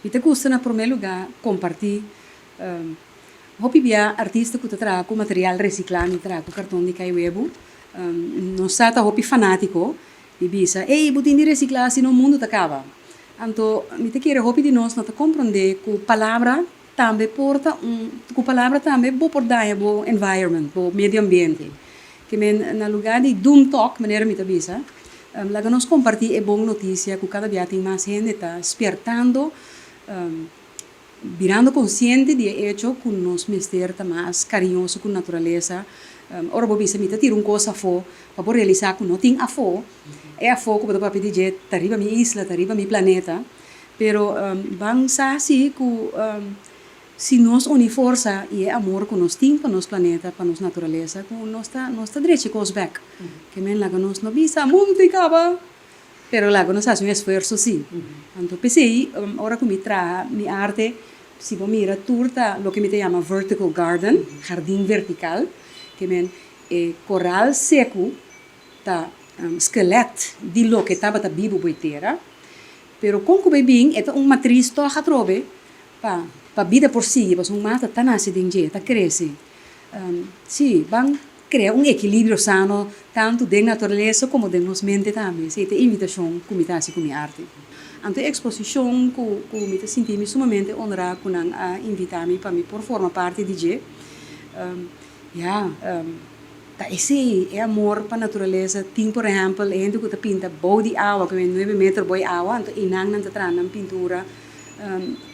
Mi ta gusta na promé lugá kompartí. Hopi bia artista ku ta traha ku material resiklá, mi traha ku karton di kai webu, nos sa ta hopi fanátiko di bisa, "Ey, bo tin di resiklá, sino mundu ta kaba." Anto mi ta kere hopi di nos no ta komprondé ku palabra tambe por ta un, ku palabra tambe bo por daña bo environment, bo medio ambiente. Ke men na lugá di doom talk, manera mi ta bisa, laga nos kompartí e bon notisia ku kada bia tin mas hende ta spiertando, birando konsiente di e echo ku nos mester ta mas kariñoso ku naturalesa. Ora bo bisa mi ta tira un kos afó, pa bo realisá ku no tin afó, e afó ku bo ta papia di dje ta riba mi isla, ta riba mi planeta. Pero ban sa si ku si nos uni forsa i e amor ku nos tin pa nos planeta, pa nos naturalesa, ku nos ta drecha e kos bèk. Ke men laga nos no bisa mundu tin kaba, pero laga nos hasi un esfuerso sí. Anto p'esei ora ku mi traha mi arte, si bo mira, tur ta loke mi ta yama vertical garden, hardin vertikal. Ke men e koral seku ta skelet di loke tabata bibu bou tera, pero kon ku bai bin e ta un matris tòg atrobe pa bida por sigui, pasobra un mata ta nase den dje, ta krese. Sí, ban krea un ekilibrio sano tantu den naturalesa komo den nos mente tambe. Esei ta e invitashon ku mi ta hasi ku mi arte. Anto e eksposishon ku mi ta sinti mi sumamente honrá ku nan a invitá mi pa mi por forma parti di dje, ya, ta esei, e amor pa naturalesa. Tin, por ehèmpel, e hende ku ta pinta bou di awa, ku 9 meter bou di awa, anto einan nan ta traha nan pintura.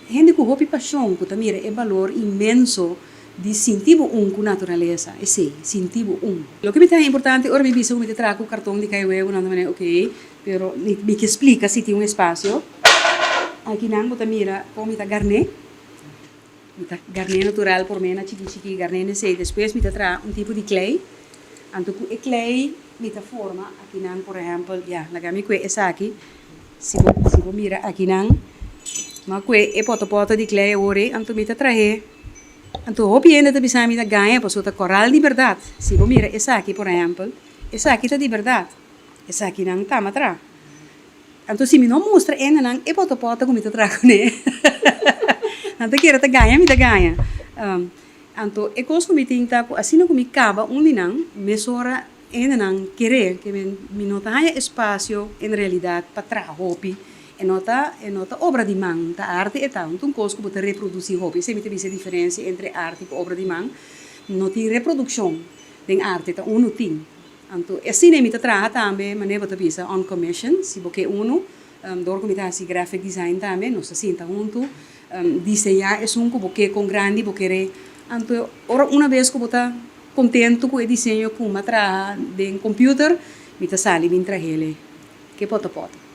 Hende ku hopi pashon, ku ta mira e balor inmenso di sinti bo un ku naturalesa, esei, sinti bo un. Loke mi ta importante, ora mi bisa ku mi ta traha ku karton di kai webu, nan ta manera ok, pero mi ke splika si tin un espasio. Akinan bo ta mira kon mi ta garné. Mi ta garné natural por mena chiki chiki, garné nesei. Despues mi ta traha un tipo di klei. Anto ku e klei mi ta forma akinan, por ehèmpel, ya, laga mi kue esaki. Si bo mira akinan, m'a kue e pòtòpòtò di klei awor ei, anto mi ta trah'é. Anto hopi hende ta bisa mi ta gaña, pasobra ta koral di bèrdat. Si bo mira esaki, por ehèmpel, esaki ta di bèrdat. Esakinan ta m'a traha. Anto si mi no mustra hendenan e pòtòpòtò ku mi ta traha kuné, nan ta kere ta gaña mi ta gaña. Anto e kos ku mi tin ta ku asina ku mi kaba un di nan, mesora hendenan kere ke mi no ta haña espasio en realidat pa traha hopi. E no ta obra di man, ta arte e ta. No ta un kos ku bo ta reprodusí hopi. Esei mi ta bisa e diferensia entre arte ku obra di man. No tin reprodukshon den arte, ta unu tin. Anto asina mi ta traha tambe, manera bo ta bisa, on commission, si bo ke unu, dor ku mi ta hasi graphic design tambe, nos ta sinta huntu, diseñá esun ku bo ke, kon grandi bo kere. Anto ora una bes ku bo ta kontentu ku e diseño ku m'a traha den computer, mi ta sali bin trah'é ke pòtòpòtò.